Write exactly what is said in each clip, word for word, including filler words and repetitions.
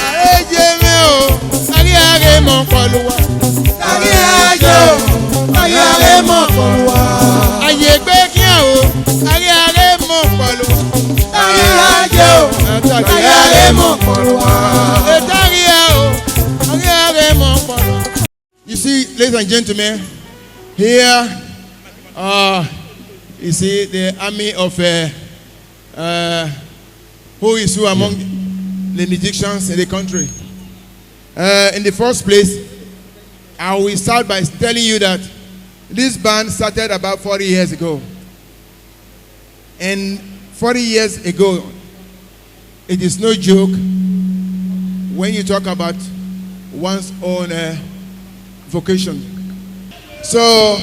Àrèjẹ mwẹ o, a ghi a ghe mọ ọkpọlọ uwa. A ghi a ghe o, a ghi a ghe mọ ọkpọlọ uwa. A ye egbe khian o, a ghi a ghe mọ ọkpọlọ uwa. A ghi a ghe o, a ghi a ghe mọ ọkpọlọ uwa. Eta ghi a o, a ghi a ghe mọ ọkpọlọ uwa. You see, ladies and gentlemen, here, uh, you see the army of, uh, uh, who is who among the musicians in the country. Uh, in the first place, I will start by telling you that this band started about forty years ago. And forty years ago, it is no joke when you talk about one's own, uh, vocation. So,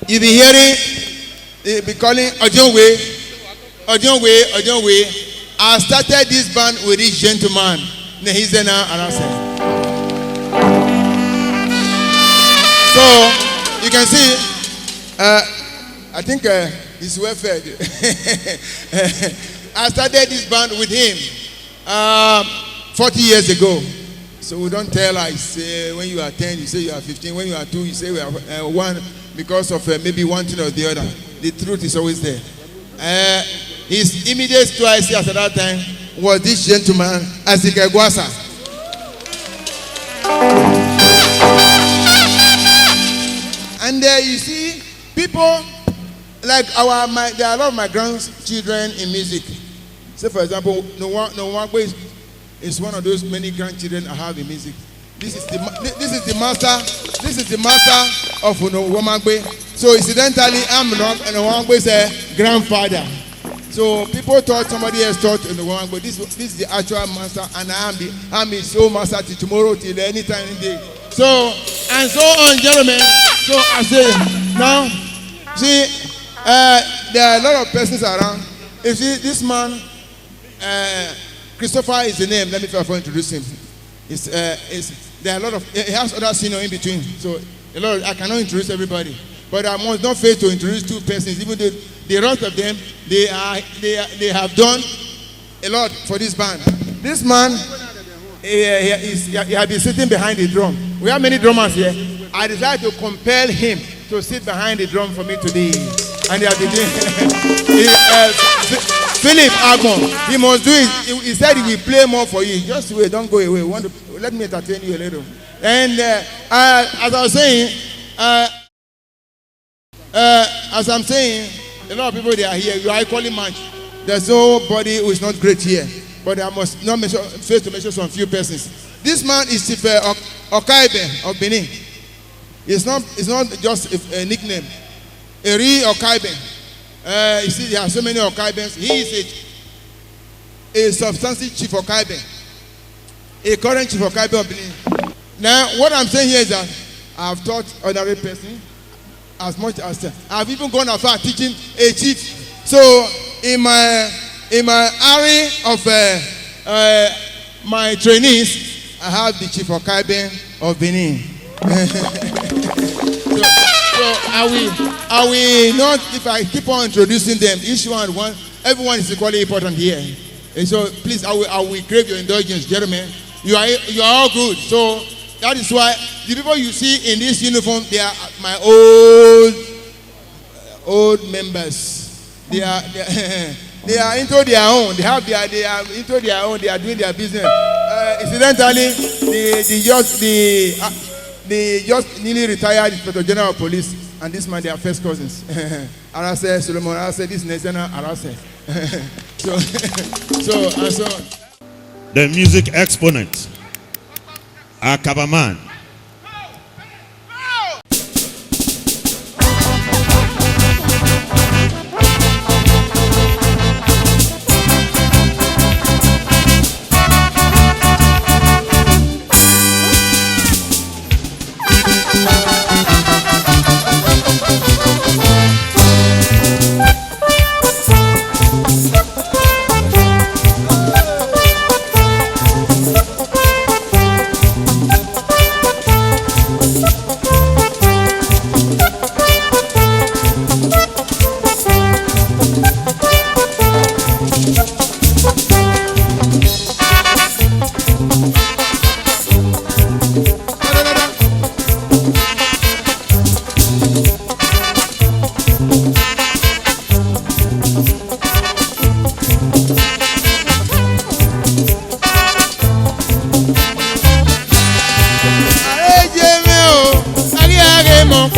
you be hearing, they be calling Odunwe, Odunwe, Odunwe. I started this band with this gentleman, Nehizena Arase. So, you can see, uh, I think, uh, he's well fed. I started this band with him, um, forty years ago. So we don't tell lies. Say when you are ten, you say you are fifteen. When you are two, you say we are, uh, one, because of, uh, maybe one thing or the other. The truth is always there. Uh, his immediate twice at that time was this gentleman, Asike Gwasa. And, uh, you see, people like our, my, there are a lot of my grandchildren in music. Say, for example, Nowa, Nowangbe is, is one of those many grandchildren I have in music. This is the ma-, thi-, this is the master, this is the master of Nowangbe. So incidentally, I'm Nowangbe's, uh, grandfather. So people thought somebody else taught Nowangbe. This, this is the actual master, and I am the, I'm his sole master till tomorrow, till anytime, any day. So, and so on, gentlemen. So I say, now, see, uh, there are a lot of persons around. You see, this man, uh, Christopher is the name. Let me try to introduce him. It's, uh, it's, there are a lot of, he has other senior in between. So, a lot of, I cannot introduce everybody. But I must not fail to introduce two persons, even though the rest of them, they are, they are, they have done a lot for this band. This man, he, he, is, he, he has been sitting behind the drum. We have many drummers here. I decided to compel him to sit behind the drum for me today. And he has been doing he, uh, Phi-, Philip Agbon, he must do it. He, he said he will play more for you. Just wait, don't go away. We want to, let me entertain you a little. And, uh, uh, as I was saying, uh, Uh, as I'm saying, a lot of people, they are here. You are equally matched. There's nobody who is not great here. But I must not mention, fail to mention some few persons. This man is Chief, uh, Ok-, Okaibe of Benin. It's not, it's not just a, a nickname. A real Okaibe. Uh, you see, there are so many Okaibes. He is a, a substantive Chief Okaibe. A current Chief Okaibe of Benin. Now, what I'm saying here is that I've taught ordinary person as much as, uh, I've even gone as far as teaching a chief. So, in my, in my array of, uh, uh, my trainees, I have the Chief Okaibe of Benin. So, so I will, I will not, if I keep on introducing them, each one, one, everyone is equally important here. And so, please, I will, I will crave your indulgence, gentlemen. You are, you are all good. So, that is why the people you see in this uniform, they are my old, old members. They are, they are, they are into their own. They have their, they are into their own. They are doing their business. Uh, incidentally, the, the just, the, uh, the just newly retired Inspector General of Police and this man, they are first cousins. Arase, Solomon Arase, this is Nezena Arase. So, so, and so. The music exponent, Akabaman.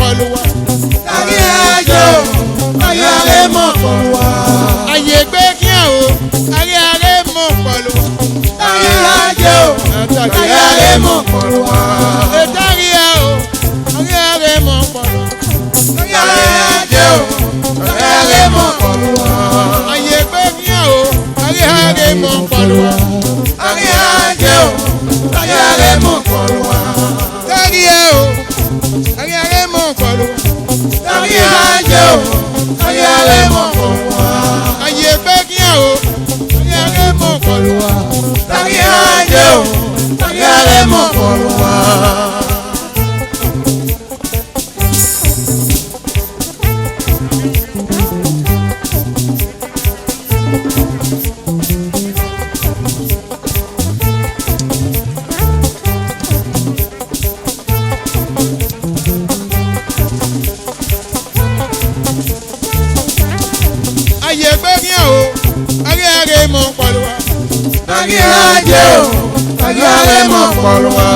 kpọlọ uwa. Taghi iran ye o, taghi iran ghe emọ kpọlọ uwa. A ye egbe khian o, taghi iran ghe emọ kpọlọ uwa. Taghi iran ye o, taghi iran ghe emọ kpọlọ uwa. E taghi iran o, taghi iran ghe emọ kpọlọ uwa. Taghi iran ye o, taghi iran ghe emọ kpọlọ uwa. A ye egbe khian o, taghi iran ghe emọ kpọlọ uwa. Taghi iran ye o, taghi iran ghe emọ kpọlọ uwa. Taghi iran o, taghi iran ghe emọ kpọlọ uwa. Taghi iran ye o, taghi iran ghe emọ kpọlọ uwa. A ye egbe khian o, taghi iran ghe emọ kpọlọ uwa. Taghi iran ye o, taghi iran ghe emọ kpọlọ uwa. A ye egbe khian o, taghi iran ghe emọ kpọlọ uwa. Taghi iran ye o, taghi iran ghe emọ kpọlọ uwa.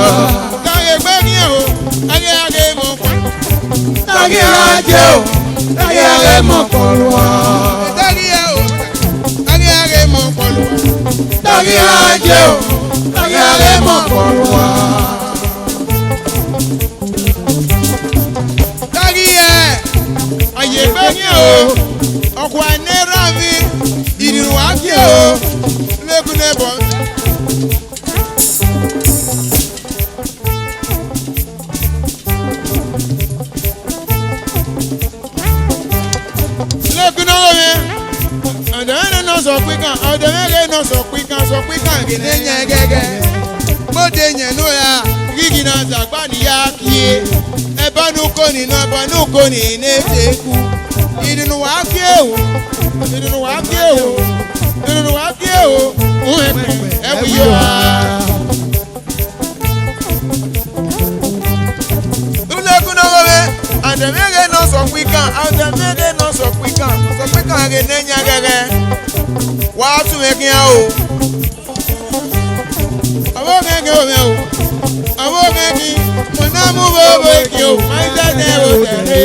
Taghi egbe khian o, taghi iran ghe emọ kpọlọ uwa. Taghi iran ye o, taghi iran ghe emọ kpọlọ uwa. Taghi iran o, taghi iran ghe emọ kpọlọ uwa. Taghi iran ye o, taghi iran ghe emọ kpọlọ uwa. Taghi iran, a ye egbe khian o, ọkhua ne erha mwẹ, irhiun a gie o, lẹkun nẹ bọ. Lẹkun nọ mwẹ, ọdọ mwẹ ne nọ sẹ ọkpa ikan, ọdọ mwẹ ghe nọ sẹ ọkpa ikan, sẹ ọkpa ikan ghe ne yan ẹghẹghẹ. Kpode yẹn ne ọ ra, ghi ghi na zagba ni ya kie. Ẹbọ ne uko ni nọ, ẹbọ ne uko ni ne te ku. Irhiun ne uwa gie o, irhiun ne uwa gie o, irhiun ne uwa gie o, uhẹn ẹkpẹn, ẹ wi yo a. Ulẹkun nọ mwẹ, ọdọ mwẹ ghe nọ sẹ ọkpa ikan, ọdọ mwẹ ghe nọ sẹ ọkpa ikan, sẹ ọkpa ikan ghe ne yan ẹghẹghẹ. Wa tu mwẹ khian o. Ọvbokhan ghe ovbi mwẹ o, ọvbokhan ghe, mo na mu vbe obo ekian o, ma i zẹdẹ vbe otọ rre.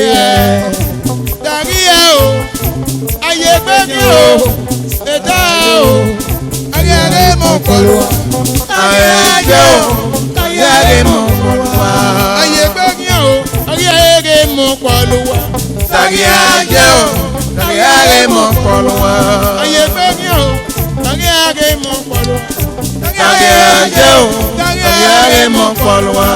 Taghi iran o, a ye egbe khian o, e taghi iran o, taghi iran ghe emọ kpọlọ uwa. Taghi iran ye o, taghi iran ghe emọ kpọlọ uwa. A ye egbe khian o, taghi iran ghe emọ kpọlọ uwa. Taghi iran ye o, taghi iran ghe emọ kpọlọ uwa. A ye egbe khian o, taghi iran ghe emọ kpọlọ uwa. Taghi iran ye o, taghi iran ghe emọ kpọlọ uwa.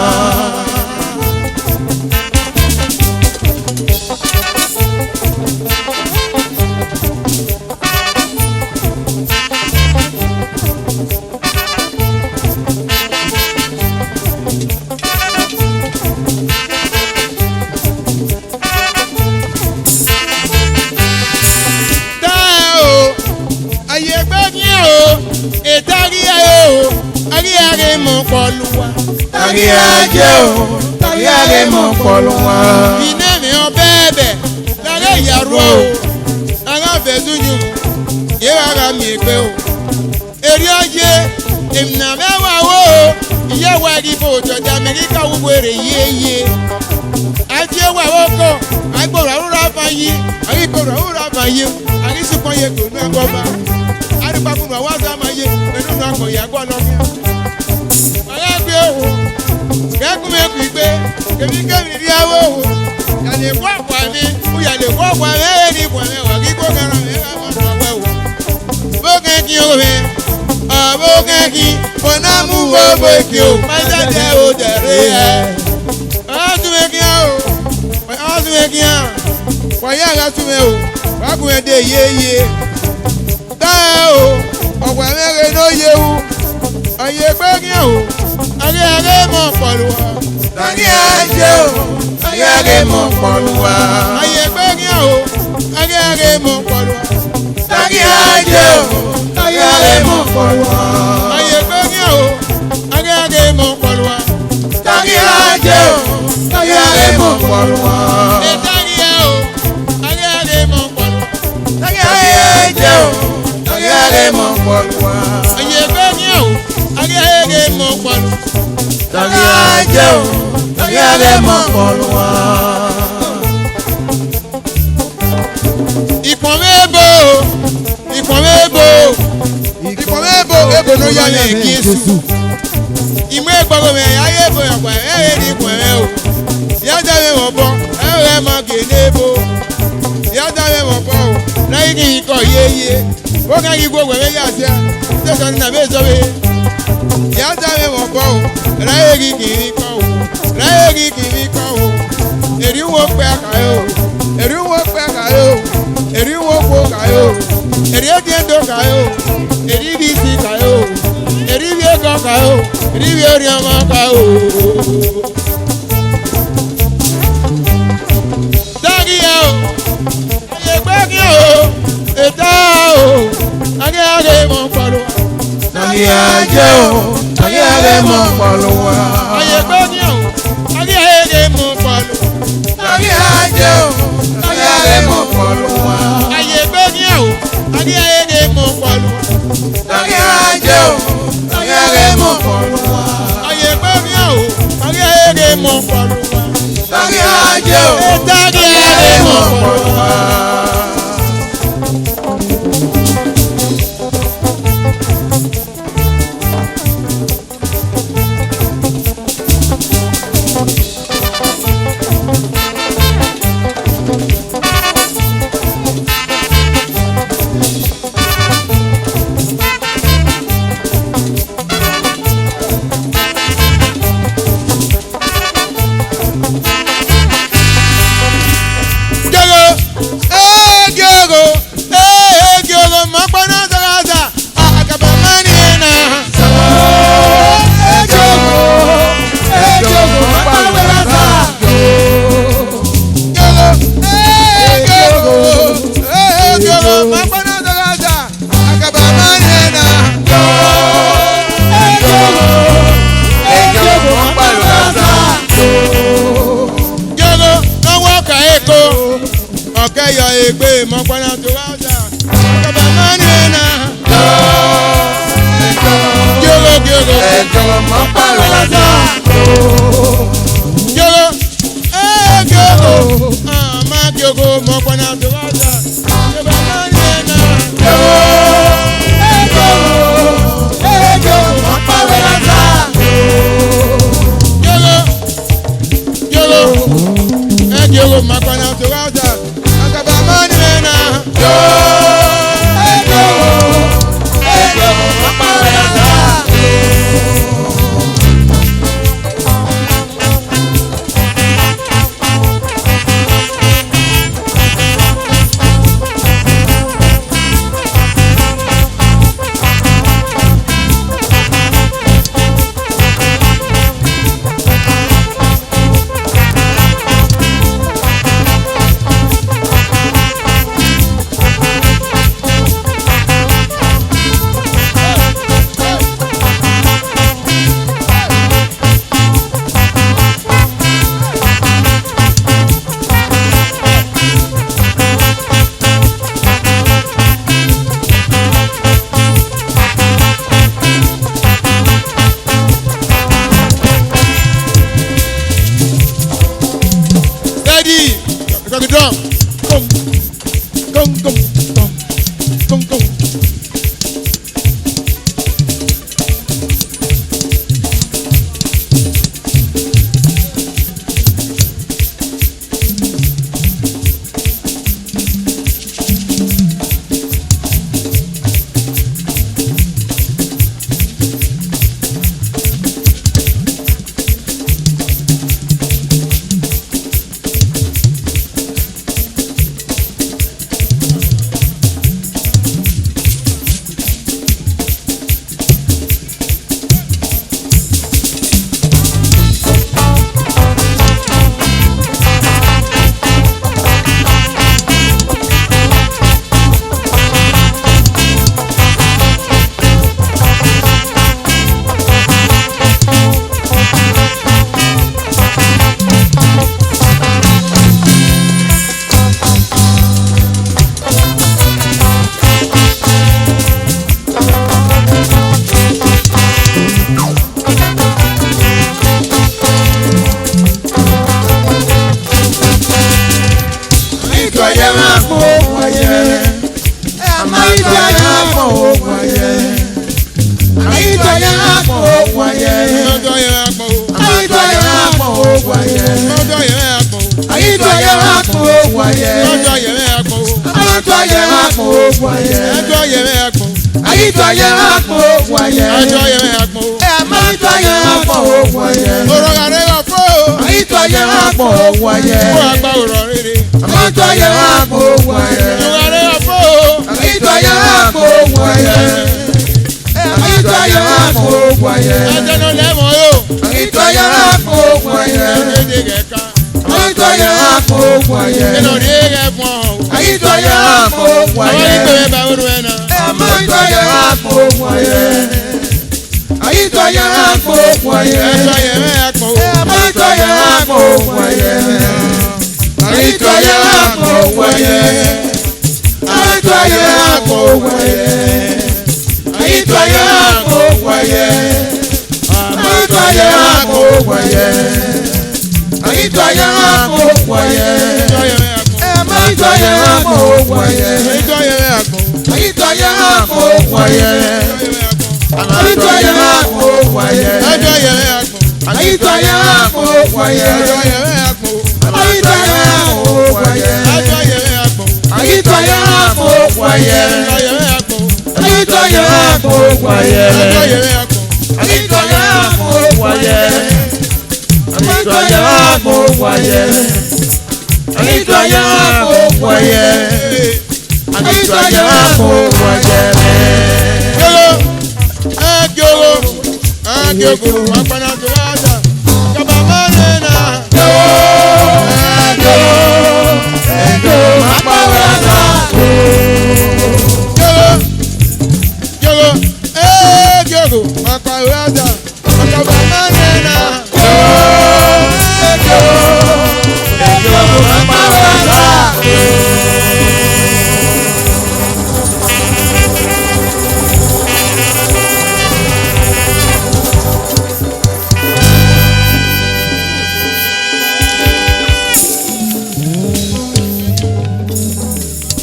Tae o, a ye egbe khian o, e taghi iran o, taghi iran ghe emọ kpọlọ uwa. Taghi iran ye o, taghi iran ghe emọ kpọlọ uwa. Ine mwẹ ọ bẹbẹ, ne a ghe ya rhuọ o, a gha vẹ zẹ uyinmwẹ, ye gha gha miẹn egbe o. Erriọ ye, emwi ne a mwẹ wa ru o, iye wa ghi fo otọ dia, mẹ ghi ka wu werriẹ ye ye. A tie owa vbe okọ, a gbe orhu aro ra van yi, a ghi gbe orhu aro ra van yi, a ghi sukpọn ye gbe unu ẹbọ ọba. A rhie ikpakunu a wa zama ye, vbe ne unu agbọn ya gualọ khian. Wa gha gbe ohu, ghẹ gu mwẹ gu igbe, kevbikevbi rhie avbe ohu, ya le wu ọkpa mwẹ, u ya le wu ọkpa mwẹ, vbene I guan mwẹ, wa ghi gbe oghan erha mwẹ gha mu ọnọ wẹ o. Ọvbokhan ghe ovbi mwẹ, ọvbokhan ghe, ọ na mu vbe obo ekian o, ma i zẹdẹ vbe otọ rre. Ọ gha tu mwẹ khian o, ọ gha tu mwẹ khian, wa ya gha tu mwẹ o, wa gu mwẹ de ye ye. Tae o, ọkpa mwẹ ghe ne ọ ye ru, a ye egbe khian o, taghi iran ghe emọ kpọlọ uwa. Taghi iran ye o, taghi iran ghe emọ kpọlọ uwa. A ye egbe khian o, taghi iran ghe emọ kpọlọ uwa. Taghi iran ye o, taghi iran ghe emọ kpọlọ uwa. A ye egbe khian o, taghi iran ghe emọ kpọlọ uwa. Taghi iran ye o, taghi iran ghe emọ kpọlọ uwa. E taghi iran o, taghi iran ghe emọ kpọlọ uwa. Taghi iran ye o, taghi iran ghe emọ kpọlọ uwa. A ye egbe khian o, taghi iran ghe emọ kpọlọ uwa. Taghi iran ye o, taghi iran ghe emọ kpọlọ uwa. Ono ya mwẹ Jesu. I mu egbe ọghe mwẹ, a ye ebo yan ọkpa, ẹ vbe rhie ikhuẹn mwẹ o. Ya da mwẹ vbe obọ, ẹ vbe ma gie ne ebo. Ya da mwẹ vbe obọ o, na i ghi kọ yeye. Vbe ọ gha ghi gu owẹ vbe ya sẹ, sẹsẹ ọnii na vbe zọvbe. Ya da mwẹ vbe obọ o, ra he ghi gie mwẹ ikọ o, ra he ghi gie mwẹ ikọ o. Erriọ uwu okpia khae o, erriọ uwu okpia khae o, erriọ uwu okhuo khae o, erriọ ediẹndo khae o, erriọ ivbi isi khae o, erriọ ivbi egọ khae o, erriọ ivbi orhiọnmwẹ khae o. Dọghe o. A ye egbe khian o, eta o, a ghi a ghe mọ kpọlọ. A ghi a ye o, a ghi a ghe mọ kpọlọ. A ye egbe khian o, a ghi a ghe mọ kpọlọ. A ghi a ye o, a ghi a ghe mọ kpọlọ. A ye egbe khian o, a ghi a ghe mọ kpọlọ. A ghi a ye o, a ghi a ghe mọ kpọlọ. A ye egbe khian o, a ghi a ghe mọ kpọlọ. A ghi a ye o, eta ghi a ghe mọ kpọlọ. Giogo, eh, Giogo, eh, Giogo, ma kpa na zaghaza, akaba ma ni na. Eh, Giogo, eh, Giogo, ma kpa wẹ na za. Giogo, eh, Giogo, eh, Giogo, ma kpa na zaghaza. Akaba ma ni na. Giogo, ne ọ wa ka eko, ọ kẹ yọ egbe, ma kpa na zaghaza. Akaba ma ni na. Giogo, Giogo. Giogo. Eh, Giogo, ah, ma Giogo, ma kpa na zaghaza. Giogo, ma ni na. Giogo, eh, Giogo, eh, Giogo, ma kpa wẹ na za. Giogo, Giogo, eh, Giogo, ma kpa na zaghaza. Akaba ma ni na. Giogo, eh, Giogo, eh, Giogo, ma kpa wẹ na za. Wa ye. Ọjọ ye mẹ akpọ o. Ayi tọ ye mẹ akpọ o, wa ye. Ọjọ ye mẹ akpọ o. Ayi tọ ye mẹ akpọ o, wa ye. Ọjọ ye mẹ akpọ o. Ayi tọ ye mẹ akpọ o, wa ye. Ọjọ ye mẹ akpọ o. Ayi tọ ye mẹ akpọ o, wa ye. Ọjọ ye mẹ akpọ o. Ẹ ma ayi tọ ye mẹ akpọ o, wa ye. Oro gha rre gha fo. Ayi tọ ye mẹ akpọ o, wa ye. Ko agba oro rere. Ayi tọ ye mẹ akpọ o, wa ye. Oro gha rre gha fo. Ayi tọ ye mẹ akpọ o, wa ye. Ayi tọ ye mẹ akpọ o, wa ye. Ẹjẹ nọ lẹ mọ yo. Ayi tọ ye mẹ akpọ o, wa ye. Ẹjẹ ghẹ ka. Ayi tọ ye mẹ akpọ o, wa ye. Ẹnọ rhie ghẹ fọn o. Ayi tọ ye mẹ akpọ o, wa ye. Ayi tọ ye mẹ akpọ o, wa ye. Ayi tọ ye mẹ akpọ o, wa ye. Ẹjọ ye mẹ akpọ o. Ayi tọ ye mẹ akpọ o, wa ye. Ayi tọ ye mẹ akpọ o, wa ye. Ayi tọ ye mẹ akpọ o, wa ye. Ayi tọ ye mẹ akpọ o, wa ye. Ayi tọ ye mẹ akpọ o, wa ye. Ayi tọ ye mẹ akpọ o, wa ye. Ayi tọ ye mẹ akpọ o, wa ye. Ayi tọ ye mẹ akpọ o, wa ye. Ayi tọ ye mẹ akpọ o, wa ye. Ayi tọ ye mẹ akpọ o, wa ye. Ayi tọ ye mẹ akpọ o, wa ye. Ayi tọ ye mẹ akpọ o, wa ye. Ayi tọ ye mẹ akpọ o, wa ye. Ayi tọ ye mẹ akpọ o, wa ye. Ayi tọ ye mẹ akpọ o, wa ye. Ayi tọ ye mẹ akpọ o, wa ye. Ayi tọ ye mẹ akpọ o, wa ye. Kegho, ẹ kegho, ẹ kegho, akpana to wa da. Kaba ma nẹ na. Kegho, ẹ kegho, ẹ kegho, akpa wa da. Kegho, kegho, ẹ kegho, akpa wa da. Kaba ma nẹ na. Kegho, ẹ kegho,